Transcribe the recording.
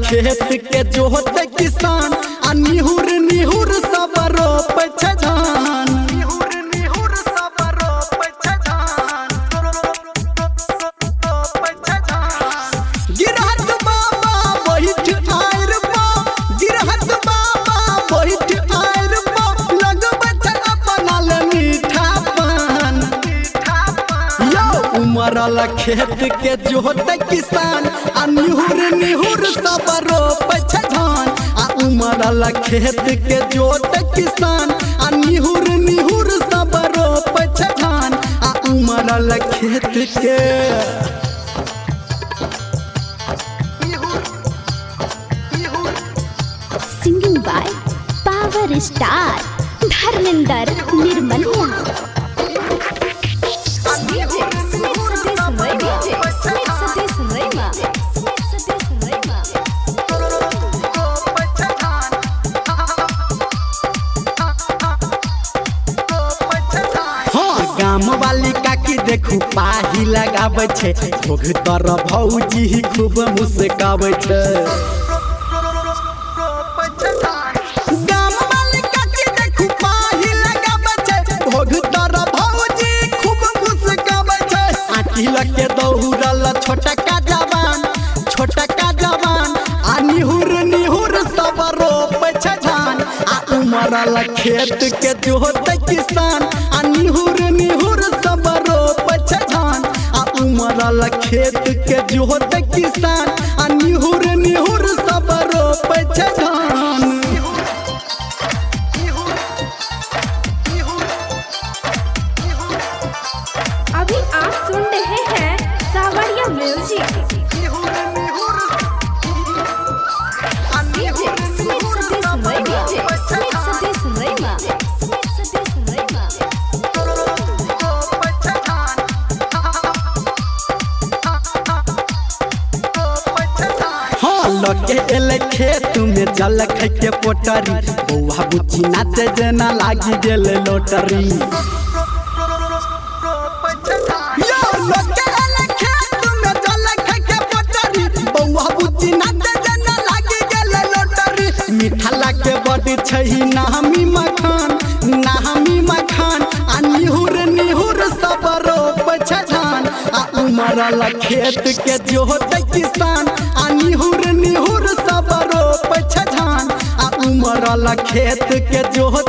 खेत के जोत किसान आ निहुर निहुर सब रोपै छै धान। निहुर निहुर सब रोपै छै धान। रोपै छै धान। गिरहत बाबा बैठ आइर पा, गिरहत बाबा बैठ आइर पा, लगबै छै अपना ले मीठा पान। यौ उमरल खेत के जोत किसान आ निहुर निहुर सब रोपै छै धान। आ उमरल खेत के जोत किसान आ निहुर निहुर सब रोपै छै धान। आ उमरल खेत के Singing by power star Dharmendra Nirmaliya. DJ Sumit Satish Raima. Sumit Satish Raima. Sumit Satish Raima. हाँ गाम वाली काकी देखू पाही लगाबै छै, घोघ तर भौजी खूब मुस्काबै छै। गाम वाली काकी देखू पाही लगाबै छै, घोघ तर भौजी खूब मुस्काबै छै। आँखि लग के दौड़ल छोटका जवान, छोटका जवान आ निहुर निहुर सब रोपै छै धान। आ उमरल खेत के जोत किसान आ निहुर निहुर सब रोपै छै धान। आ उमरल खेत के जोत किसान आ निहुर निहुर सब रोपै छै धान। अभी आप सुन रहे हैं सावरिया music. DJ Sumit Satish Raima. Sumit Satish Raima. Sumit Satish Raima. हाँ लके एले खेत में जल खाइ के पोटरी, बौआ बुच्ची नाचे जेना लागी गेल लोटरी। यौ लके एले खेत में जल खाइ के पोटरी, बौआ बुच्ची नाचे जेना लागी गेल लोटरी। मीठा लागे बड छै नामी मखान, नामी मखान आ निहुर निहुर सब रोपै छै धान। आ उमरल खेत के जोत किसान आ निहुर निहुर सब रोपै छै धान। आ उमरल खेत के जोत